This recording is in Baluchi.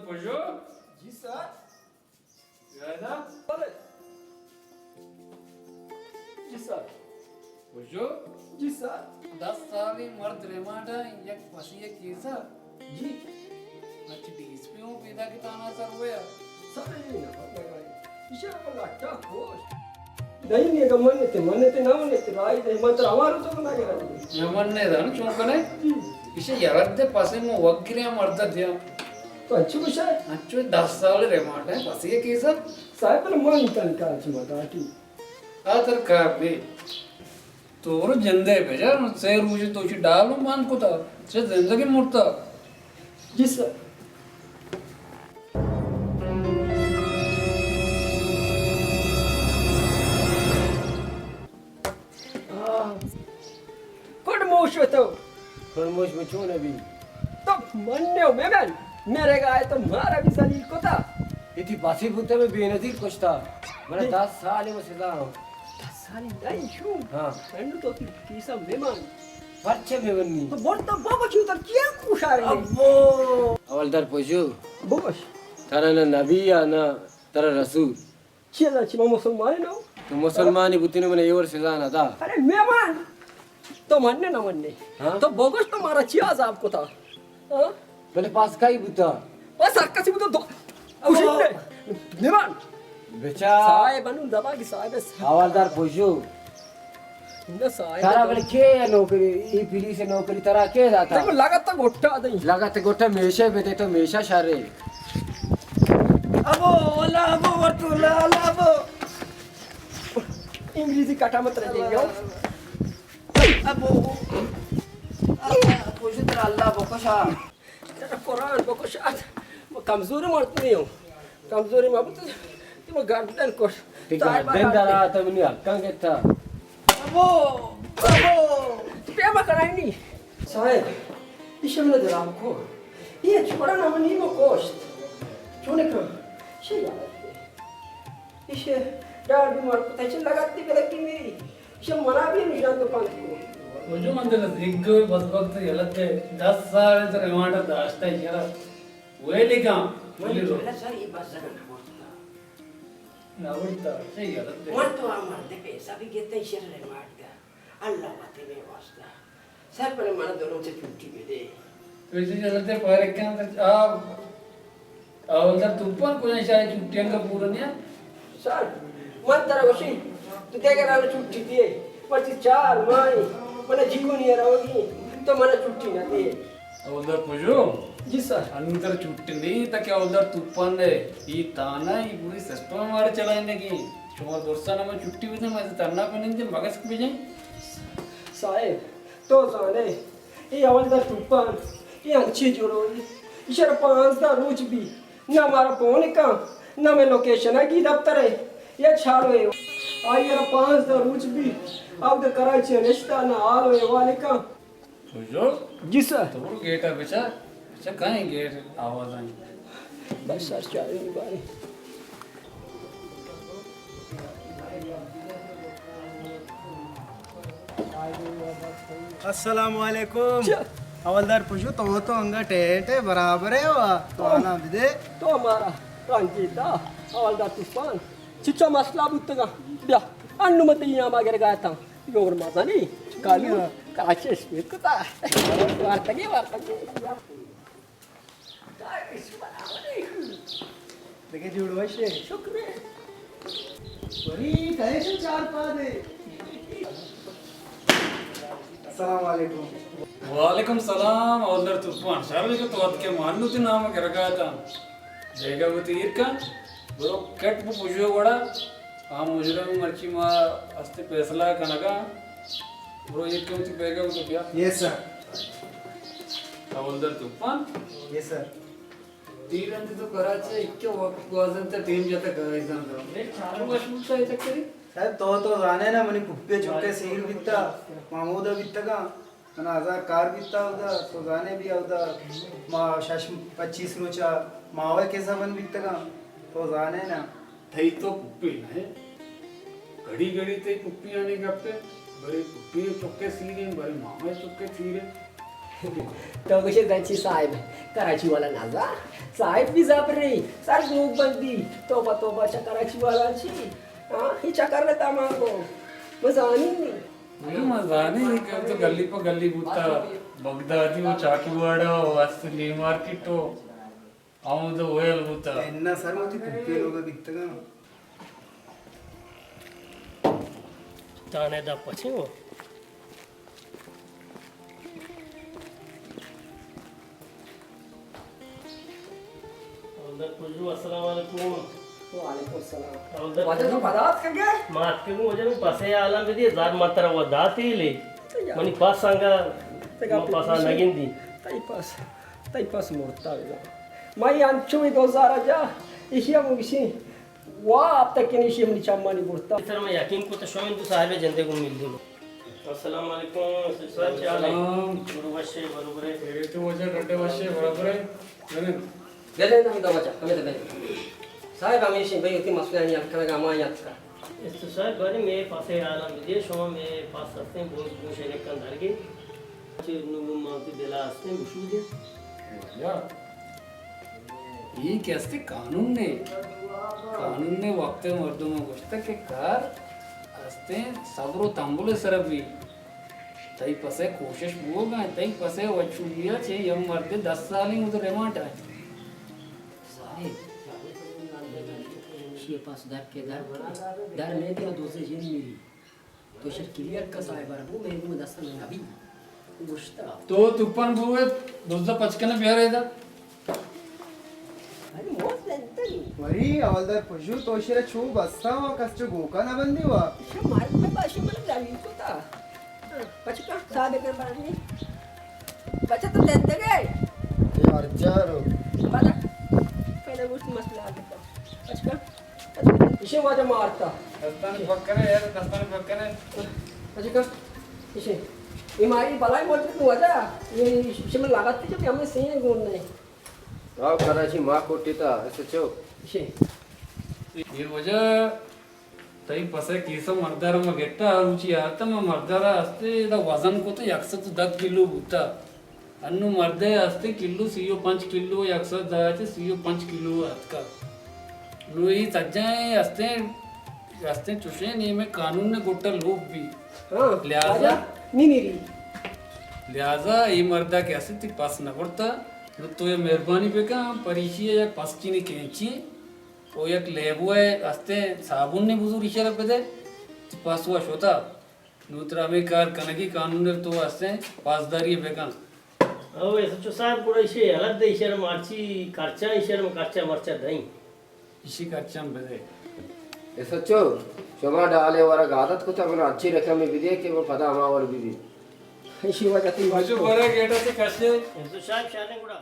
پژو؟ جی سر۔ زاہدہ؟ بلے۔ جی سر۔ پژو؟ جی سر۔ دس سالیں مرد ریمانڈ ءَ، یک پسی ءِ کیس ءَ۔ جی۔ اچ ڈی ایس پی اوں پیداک اِت تھانہ سروے ءَ۔ سر، اے نہ پتہ۔ ایشی ءَ پہ لٹا کوش۔ نہیں، نہیں، اگاں من تے، من تے نہ من تے، رائی دے، من ترا ہمارو تو نہ گرا۔ من نے دان چون کنے؟ جی۔ ایشی یلہ دے، پسے من وگرے مرد دیاں۔ تو انچو گوشے؟ انچو، دس سال ریمانڈ ءَ، پسی ءِ کیس ءَ۔ صاحب، پر من تن کار چی مداتی۔ آ تر کار بی۔ تو برو جندے بجا، سے روچ تو چی ڈالوں بند کتا، سے زندگی مرتا۔ جی سر۔ آہ۔ کڈ موش تو؟ کڈ موش میں چون ابھی؟ تو من نے میں من، میرے گائے تو مارا بھی ذلیل کتا۔ اتی پاسی بوتا میں بے نظیر کشتا۔ من دس سال میں سزا ہوں۔ دس سال نہیں شو۔ ہاں۔ انو تو تی کیسا مہمان۔ پرچہ مہمانی؟ تو بڑ تو بابا کیوں تر کیا کوشا رہے؟ ابو۔ اول در پوجو۔ بوش۔ ترا نہ نبی یا نہ ترا رسول۔ چی اللہ چی ما مسلمان نو؟ تو مسلمانی بوتینے من ایور سزا نہ دا۔ ارے مہمان، تو مننے نہ مننے۔ ہاں؟ تو بگوش تو مارا چی عذاب کتا؟ ہاں؟ بلے پاس کئی بوتا؟ بس ہر کسی بوتا دو۔ خوشی نے۔ مہمان۔ بچا۔ صاحب انو دبا کی صاحب ہے۔ حوالدار پوشو۔ نہ صاحب ترا تو بلے کے نوکری، ای پولیس نوکری ترا کے داتا؟ دیکھو لگت تو گٹا دیں۔ لگت گٹا میشہ بے دے تو میشہ شر ہے۔ ابو، اللہ ابو، ورتو اللہ، اللہ ابو۔ انگریزی کٹا مت رہ جائیں گے۔ ابو، اللہ، پوشو ترا اللہ بکشا۔ ترا قرآن بکشا۔ کمزور مرد نہیں ہوں۔ کمزوری ما بوت، تو ما گردن کش۔ تی گردن درا تو منی حقاں گتا۔ ابو، ابو۔ تو پیما کنائنی۔ صاحب، ایشی من درام کو۔ یہ چھوڑا نہ منی ما کوشت۔ چونے کن؟ شی یاد ہے۔ ایشی ڈار بیمار کو تچے لگاتی بلکی میری۔ ایشی منا بھی نشان تو پانت کو۔ وہ جو من در زیگ بدبخت یلت ہے۔ دس سال در ریمانڈ داشتا ہے یار۔ ویلی کن، من ویلی رو۔ جملہ سر یہ بس زدہ نہ مرتا۔ نہ مرتا، صحیح غلط ہے۔ من تو آ مرد پیسہ بھی گیتے شر ریمانڈ دا۔ اللہ وتے میں واسطہ۔ سر پر من دونوں سے چھٹی بدے۔ تو اسی جلد ہے پارک کن تو آ، حوالدار توپان کو جائے شاید چھٹی انگا پورا نیا۔ سر، من ترا گوشی، تو دگہ رانا چھٹی دیئے، مرچی چار ماہ، من جیونی ء روگی، تو من چھٹی نہ دیئے۔ حوالدار پژو؟ جی سر۔ انو ترا چھٹی نہیں، تاکہ حوالدار توپان نے، یہ تانا، یہ پوری سسٹم ہمارے چلائیں گی۔ شما درسا نہ من چھٹی بدے، من ترنا پہ نندے، مگس بجائیں۔ صاحب، تو زانے، اے حوالدار توپان، اے انچیں جوڑوئے، ایشرا پانزدہ روچ بی، نہ مارا پون کن، نہ مئے لوکیشن ء گی دفتر ء، یا چھاڑوئے۔ آئی ء را پانزدہ روچ بی، اود کراچی ء نشتہ، نہ حال و احوال کن۔ سوجو؟ جی سر۔ تو برو گیٹ ء بچار، بچار کئے گیٹ آواز آئی۔ بس سر، چارے بارے۔ السلام علیکم۔ چ- حوالدار پژو، تو تو انگا ٹیٹ ہے، برابر ہے وا، تو تو، آنا بدے۔ تو ہمارا رنجیدہ حوالدار طوفان۔ چچا مسئلہ بوتگا؟ بیا، انو مت یہاں ما گر گاتا۔ یور مزنی، کالو، کراچی اسپیڈ کتا۔ وارتگی، وارتگی۔ دگہ جوڑ وش ئے؟ شکر ئے۔ وری کئے شو چار پاد ئے۔ السلام علیکم۔ وعلیکم سلام، حوالدار طوفان۔ شر کہ تو اتکے، ما انو تئی نام گرگا اتاں۔ جیگا وتی ایر کن، برو کٹ بو پژو وڑا۔ آ مجرم مرچی ما است فیصلہ کنگا۔ برو یک کم تی بیگا تو بیا۔ یس سر۔ حوالدار توپان۔ یس سر۔ تیر انت تو کراچی ایک وقت گوازن تا ٹیم جاتا کرائی زان دا۔ اے چارو مشہور تا چکری۔ صاحب تو تو زانے نا منی پپے چکے سیر بیتا، محمود بیتگا۔ من ہزار کار بیتا اودا، تو زانے بھی اودا ما شش پچیس روچا ماوے کیسا بند بیتگا، تو زانے نا۔ تئی تو پپی نہ ئے۔ گھڑی گھڑی تئی پپی آنے گپے، برے پپی چکے سیریں، برے مامے چکے سیریں۔ تو گوشے دنچی صاحب، کراچی والا نازا؟ صاحب بھی زبرے، سر گوک بندی، توبہ توبہ، چہ کراچی والا چی؟ ہاں، ہی چکر نہ تمام کو، مزانی نہیں۔ اگہ مزانی کہ تو گلی پہ گلی بوتا، بغدادی و چاکی واڑا و است لی مارکیٹ و آمد و ویل بوتا۔ انا سر متی پھپے لوگ بیتگا۔ تانے دا پچے ہو۔ حوالدار پژو، السلام علیکم۔ وعلیکم السلام۔ حوالدار واجہ پژو۔ تو پدا اتکگے؟ ما اتکگوں واجہ، من پسے حالاں بدی، زار ما ترا و داتی لے۔ تو یار۔ منی پس انگا، تگا من پسا نگندی۔ تئی پس، تئی پس مرتا بزا۔ ما یہ انچو ہی دو زارا جا، ایشی ہم گشی، وا اب تک کنی ایشی منی چمانی برتا۔ سر میں یقین کو تو شوین تو صاحب جندے کو مل دوں۔ السلام علیکم، سر صاحب، کیا حال ہے؟ سلام۔ برو وشے، برو برے۔ خیریت وجہ، ڈڈے وشے، برابرے۔ بلے۔ بلے نہ، ہمیں دوا چا، ہمیں تو بلے۔ صاحب، ہمیشہ بھئی، اتی مسئلہ نہیں، ہم کھانا کا ہمارے یاد کا۔ اس تو صاحب، بارے میں پاسے حالاں بدے، شما میں پاس ہستیں، بہت گوش ہے، کن دھر گئے۔ چہ نوں ماں وتی دل ءَ استیں گشودے۔ واجہ، اے کہ استیں قانون نے، قانون نے وقت ءَ مردم ءَ گوشتگ کہ کار استیں صبر و تحمل ءِ سرا بی۔ تئی پس ءَ کوشش بوگ ءَ، تئی پس ءَ وچولی ءَ چہ یک مردے دس سالیں اود ریمانڈ ءَ۔ صاحب، شی پس در کے در کے، در میں دے دوسے جن میری۔ تو شر کلیئر کا صاحب ءَ را بو، مئے گوں دست ءَ نبی۔ گوشتا۔ تو توپان بو، دزا پچ کن بیار ادا۔ ارے موت زندگی۔ وری حوالدار پژو، تو شر چو بستا و کس چو گوکا نہ بندی وا۔ شو مال میں باشو من زمین کو تا۔ پچ کا صاحب کر بارنی۔ بچا تو زندگی۔ یار جارو۔ بلا۔ پہلے گوشت مسئلہ آ گیا۔ پچ کا۔ ایشی واجہ مارتا۔ دستانی پکنے یار، دستانی پکنے۔ اچھا کر۔ ایشی۔ یہ ماری بلائی موجود نو واجہ۔ یہ ایشی میں لگاتی جو کہ ہمیں سین گون نہیں۔ آو کراچی ما کوٹی تا، ایسے چو۔ ایشی۔ یہ واجہ تئی پسے کیسا مردار ما گٹا، روچی آتا ما مردار استے دا وزن کو تو یک سد دہ کلو بوتا۔ انوں مردے ہستیں کلو سی و پنچ کلو، یک سد دہ چہ سی و پنچ کلو اتکگ۔ نوں اے سجہیں ہستیں، ہستیں چوشیں نیمے قانون نے گٹا لوپ بی۔ ہاں، لہذا واجہ، نی نیری۔ لہذا اے مردا کہ ہستیں تی پس نہ برتا، نوں تو یہ مہربانی بکن، پریشی ہے یک پس چینی کینچی، او یک لیبو ہے ہستیں صابون نے بزور ایشرا بدے، تی پس وا شوتا۔ نوں ترا ہمے کار کنگی، قانون ءَ تو استیں پاسداری ءَ بکن۔ او ایس ایچ او صاحب، گڑا ایشی الگ دے، ایشی ءَ مرچی خرچہ، ایشی ءَ خرچہ مرچہ دئیں۔ ایشی خرچہ ہم بدے۔ ایس ایچ او، شما ڈالے ورگ عادت کتا، من اچھی رقم بدے کہ من پدا ہما وڑ بی بی۔ ایشی وجہ تی مجھے برے گیٹا سے کشے۔ ایس ایچ او صاحب شانے گڑا۔